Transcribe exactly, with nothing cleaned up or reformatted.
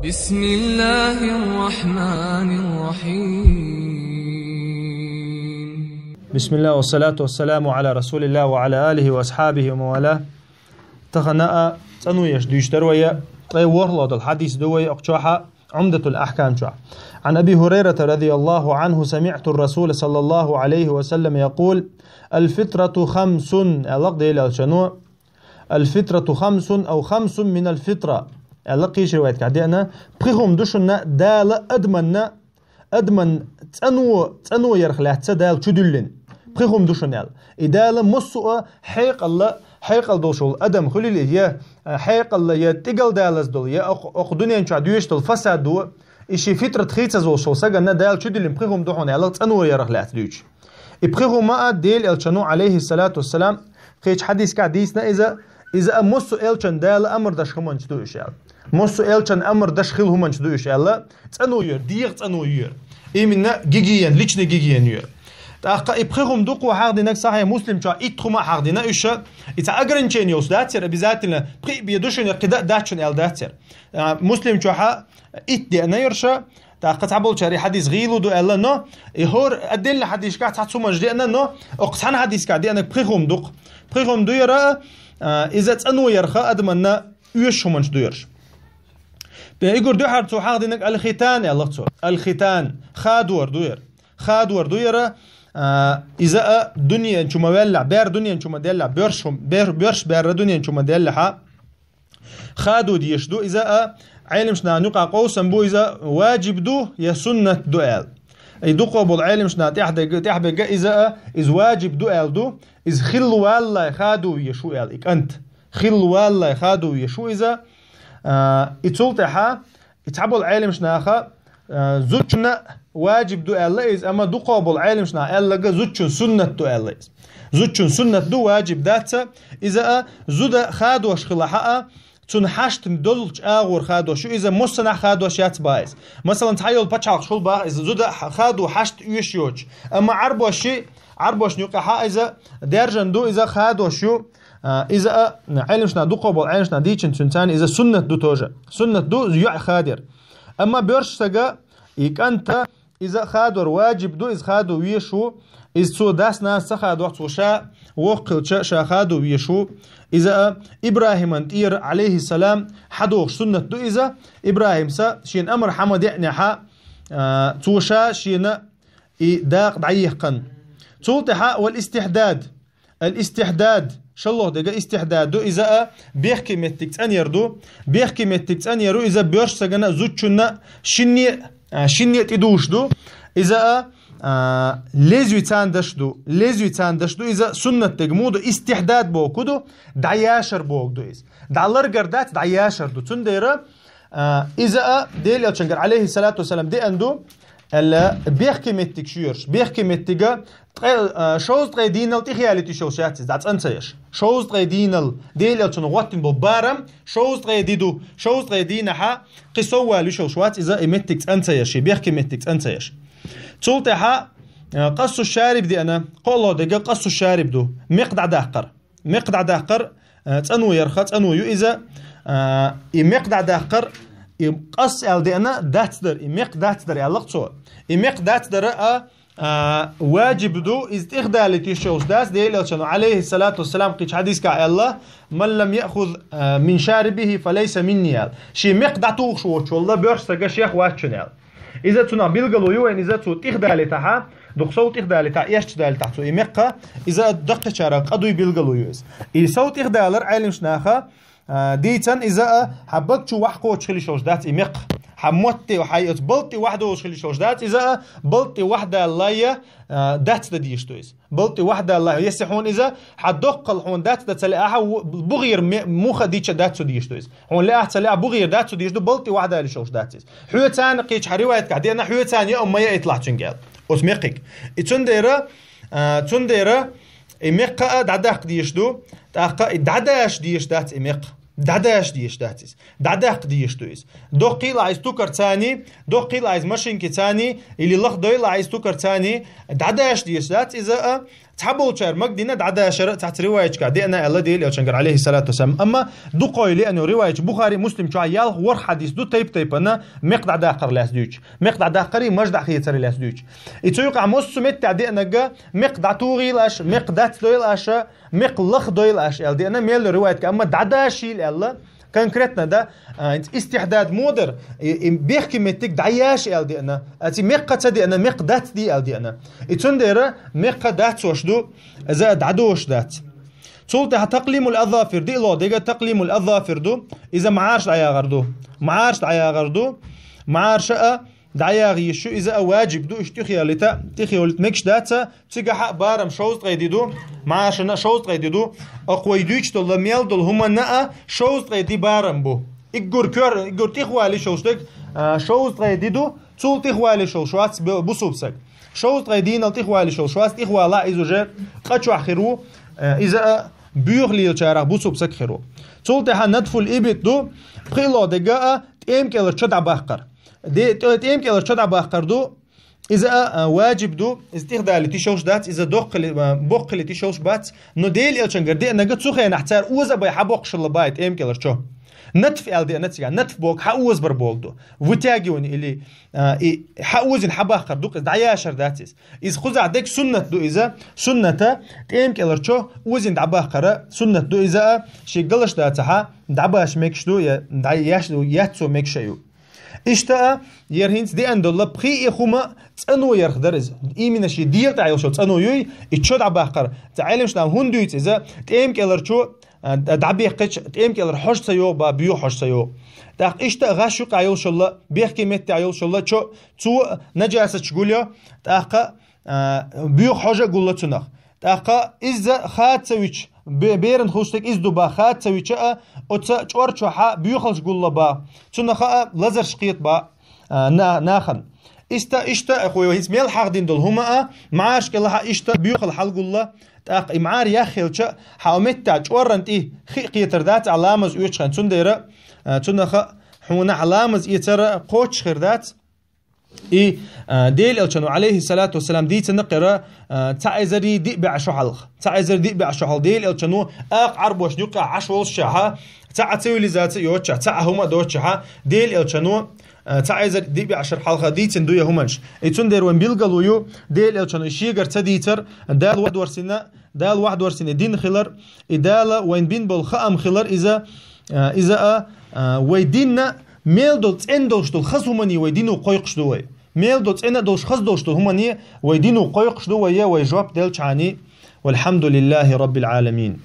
بسم الله الرحمن الرحيم. بسم الله والصلاة والسلام على رسول الله وعلى آله وأصحابه ومن والاه. Тахана а цӀанвеш дуьйцуш дар вай, ткъе ворхӀлагӀа долу хьадис ду вай оцу чохь, Умдатул Ахкам чохь. عن أبي هريرة رضي الله عنه سمعت الرسول صلى الله عليه وسلم يقول: الفطرة خمس, аьлла Делан Элчано, الفطرة خمس أو خمس من الفطرة, аьлла кхечу риваятехь деана, пхи хӀума ду шуна Дала адаманна, адаман цӀано, цӀано ярх лаьцна Дала чу дуьллина. Пхи хӀума ду шуна аьлла. И Дала массо а хьекъалла, хьекъал долуш волу адам хуьлийла, я, а, хьекъалла, я тӀигал далаза долу, я окху, окху дуьнен чохь доьшуш долу фасад ду, и шен фитрат хийцаза волуш волу саганна Дала чу дуьллина пхи хӀума ду хьуна аьлла, цӀано ярх лаьцна дуьйцуш. И пхи хӀума а Делан Элчано, алейхиссалату вассалам, кхечу хьадискахь дийцина иза, иза а массо а элчан Дала амар даш хӀуманаш ду уьш аьлла. Массо а элчан амар даш хила хӀуманаш ду уьш аьлла, цӀано йора, дегӀан цӀано йора. Именно гигиена, личный гигиена йора. ТӀаккха и пхи хӀума ду кхо хьахдинарг, Сахьихь Муслим чохь итт хӀума а хьахдина уьш, и цхьа ограничение йолуш дац яра, обязательно пхи а бен ду шуна, кхидӀа а дац шуна аьлла дац яра. А, Муслим чохь итт деана йора ша, тӀаккха цхьаболчара и хьадис гӀийла ду аьлла, но и хӀора отдельно хьадисашкахь цхьацца хӀуманаш деана, но окху цхьана хьадискахь деанарг пхи хӀума ду-кх. Пхи хӀума ду яра, а, иза цӀано ярх адаманна оьшуш хӀуманаш ду яраш. Бен, и гур дуьхьара цо хьахдинарг аль-хитан аьлла цо. Аль-хитан, хадор ду яра. Хадор ду яра, а, иза а дуьнен чу ма ваьллехь, бер дуьнен чу ма даьллехь, боьрш хӀума, бер-, боьрш бер дуьнен чу ма даьллехь, хадо дезаш ду иза а, Ӏеламнахана юкъахь къовсам бу иза важиб ду я суннат ду аьлла. И дукхо болу Ӏеламнаха тӀаьхьа дерг-, тӀаьхьа берг а иза а, иза важиб ду аьлла ду, иза хилла валлалц хадо везаш ву аьлла, и кӀант. Хилла валлалц хадо везаш ву иза, а, и цул тӀаьхьа, и цхьаболу Ӏеламнаха, а, зудчунна важиб ду аьлла иза, амма дукхо болу Ӏеламнаха аьлларг зудчун суннат ду аьлла иза. Зудчун суннат ду, важиб дац, иза а, зуда хадош хилахь а, цунна хьашт долчу агӀор хадош ю иза, массанхьа хадош яц бах иза. Масалан, цхьайолу пачхьалкхаш хуьлу бах иза, зуда хадо хьашт оьшуш йоцуш. Амма Ӏарбошна, Ӏарбошна юкъахь а иза даьржина ду, иза хадош ю, а, иза а, Ӏеламнаха дукхо болу Ӏеламнаха дийцина цуьнан царна, иза суннат ду тоже. Суннат ду йоӀ хадор. Амма боьрша стага, и кӀанта, иза хадор важиб ду, иза хадо везаш ву, иза цо дас-нанас ца хадо, цо ша воккха хилча ша хадо везаш ву. Иза а ИбрахӀиман тӀера, алейхиссалам, хьадохуш суннат ду иза. ИбрахӀимас шена амар хьа ма деънехь, а, цо ша шена и дакъа дӀаехкхана. Цул тӀаьхьа вал истихьдад. Ал-истихьдад, шолгӀа дерг истихьдад ду, иза а бехке меттиг цӀанъяр ду. Бехке меттиг цӀанъяр ю иза боьрша стагана а, зудчунна а шинне а, а, шинне а тӀедужуш ду. Иза а, а, лезвица даш ду, лезвица даш ду, иза суннат дерг муха ду, истихьдад бохург хӀун ду, дӀаяшар бохург ду иза. ДӀаларгар дац, дӀаяшар ду. Цундела, а, иза а Делан Элчангара, алейхиссалату вассалам, деана ду, аьлла, бехке меттиг шу йоьрш. Бехке меттига ткъе, а, шовзткъе дийнал тӀехъялийта йиш йолуш яц иза, дӀа цӀан ца еш. Шовзткъе дийнал, Делан Элчано гӀоттина болу барам шовзткъе де ду, шовзткъе дийнахьа кхин сов вала йиш йолуш вац иза, и меттиг цӀан ца еш, и бехке меттиг цӀан ца еш. Цул тӀаьхьа, а, къассу шариб деана, кхоалгӀа дерг къассу шариб ду, мекх дӀадаккхар. Мекх дӀадаккхар, а, цӀано ярх, цӀано ю иза, а, и мекх дӀадаккхар, и къасс аьлла деана, дацдар, и мекх дацдар аьлла-кх цо. И мекх дацдар а, а, важиб ду, иза тӀехдалийта йиш йолуш дац, Делан Элчано, алейхиссалату вассалам, кхечу хьадискахь аьлла: «Ман лам яхуз, а, мин шарибихи, фа лайса минни», аьлла. Шен мекх дӀатухуш воцуш волу боьрша стаг шех вац шуна аьлла. Иза цунах билгало ю вайна, иза цо тӀехдалийтахьа, дукха сов тӀехдалийтахьа, эшча далийтахьа цо и мекха, иза даккхийчарах къа дуй билгало ю иза. И сов тӀехдалар Ӏеламнаха, а, дийцан, иза а хьан бага чу ваха кхочуш хила йиш йолуш дац и мекха. Хьан мотт тӀе, хьан оцу балд тӀе ваха долуш хила йиш йолуш дац, иза а балд тӀе ваха даллалц, а, дац дан дезаш ду иза. Балд тӀе ваха даллалц, если хьуна иза, хьан доккхал хьуна дац дан ца лаахь, ву-, бугӀера ме-, муха дича дац цо дезаш ду иза. Хьуна лаахь ца лаахь, бугӀера дац цо дезаш ду, балд тӀе ваха далийта йиш йолуш дац иза. Хьоьца кхечу хьан риваятехь деана, хьоьца яа ма яийталахь цуьнга аьлла. Оцу мекхиг. И цундела, а, цундела и мекха а дӀадаккха дезаш ду, тӀаккха и дӀадаша дезаш дац и мекха. ДӀадаша дезаш дац иза. ДӀадаккха дезаш ду иза. Доккхийла иза тукарца, доккхийла иза машинкица, или лахдойла иза тукарца, дӀадаша дезаш дац иза а, Цхьаболчара магадина дӀадашар цхьацца риваяташка деана аьлла Делан Элчангара, алейхиссалату вассалам. Амма дукхой леано риваяташ Бухари, Муслим чу ялх ворхӀ хьадис ду тайп-тайпана мекх дӀадаккхар лаьца дуьйцу. Мекх дӀадаккхари маж дӀахецари лаьца дуьйцу. И цу юкъахь массо а меттехь деанарг мекх дӀатухийла аша, мекх дацдойла аша, мекх лахдойла аша аьлла деана мел риваятка, амма дӀадашийла аьлла, конкретно, да, а, истихьдад мо дар, и, и бехке меттиг дӀаяша аьлла деана, а, ци мекха ца деана, мекх дацдий аьлла деана. И цундела мекха дацош ду, иза а дӀадош дац. Цул тӀаьхьа такълимул азафир, диълагӀа дега такълимул азафир ду, иза маӀарш дӀаягӀар ду. МаӀарш дӀаягӀар ду, маӀарша а дӀаягӀа йиш ю, иза а ваджиб ду, уьш тӀехъялийта, тӀехъялийта мегаш дац, цигахьа а барам шовзткъе ди ду, маӀаршана а шовзткъе ди ду, акхой дуьйцуш долу мел долу хӀуманна а шовзткъе ди барам бу. Иггур кор, иггур тӀехвалийш йолуш дерг, а, шовзткъе ди ду, цул тӀехвалийш йолуш вац бе-, бусулба саг. Шовзткъе дийнал тӀехвалийш йолуш вац, тӀехвала иза уже къа чохь хир ву, а, иза а боьха лелачарах бусулба саг хир ву. Цул тӀаьхьа надфул ибит ду, пхиълагӀа дега а тӀемкӀелара чо дӀабаккхар. Де-, тӀе-, тӀемкӀелара чо дӀабаккхар ду, иза а, а, ваджиб ду, иза тӀехдалийта йиш йолуш дац, иза доккхали-, а, боккхалийта йиш йолуш бац, но Делан Элчангара деанарг цу хенахь цара оза а бай хьабоккхуш хилла бай тӀемкӀелара чо. Натф аьлла деана цигахь, натф боху хьаозабар болу ду. Вытягивание или, а, и хьаозина хьабаккхар ду, иза дӀаяшар дац иза. Иза кхузахь дерг суннат ду иза, сунната тӀемкӀелара чо озина дӀабаккхара суннат ду иза а, шен галаш дацахьа, дӀабаша мегаш ду, я дӀаяш-, яццо мегаш а ю. Иштта а, яра хӀинца деана долу пхи а хӀума цӀано ярх дара иза. Именно шен дегӀа тӀехь йолуш йолу цӀано юй, и чо дӀабаккхар. Цхьа Ӏеламнаха хӀунда дуьйцу иза, тӀемкӀелара чо, а, д-, дӀабеккхича, тӀемкӀелара хьожа ца йогӀу бан, боьха хьожа ца йогӀу. ТӀаккха иштта а гӀаш юкъахь йолуш йолу, бехке меттехь йолуш йолу чо, цо нажасаташ гулйо, тӀаккха а, боьха хьожа а гулла цунах. ТӀаккха иза хада ца вича, бе-, беран хуьлуш дерг иза ду бан, хада ца вича а, оцу чӀор чохьа боьхалш гулла бан, цунах а лазарш кхета бан, а, на-, нахана. Иштта, иштта а хуьлу, хӀинца мел хьахдина долу хӀума а, маӀарш кӀелахь а иштта боьхалла хьалагулла, тӀаккха и маӀар яххилча а, хьан меттехь чӀоран тӀе хи кхетар дац, ахь ламаз оьцуш хенахь, цундела, а, цунах а хьуна хьан ламаз эцар а кхоччуш хир дац. И, а, Делан Элчано, алейхиссалату вассалам, дийцина кхера, а, цхьа эзари диъ бӀе шо хьалха. Цхьа эзари диъ бӀе шо хьалха Делан Элчано акха Ӏарбошна юккъехь Ӏаш волуш шахьа, цхьа а цивилизаци йоцуш шахьа, цхьа а хӀума доцуш шахьа, Делан Элчано, а, цхьа эзари диъ бӀе шо хьалха дийцина ду я хӀуманаш. И цундела вайн билгало ю, Делан Элчано и шегара ца дийцар, Дала вадорсина, Дала вахдорсина и дин хилар, и Дала вайн бин болу хаам хилар иза, а, иза а, а, вай динна мел долу цӀена долуш долу хаза хӀумане вай дино кхойкхуш ду вай. Мел долу цӀена а долуш, хаза долуш долу хӀумане вай дино кхойкхуш ду вай, я вай жоп делчхьани. Валхьамдулиллахи Раббил Ӏаламин.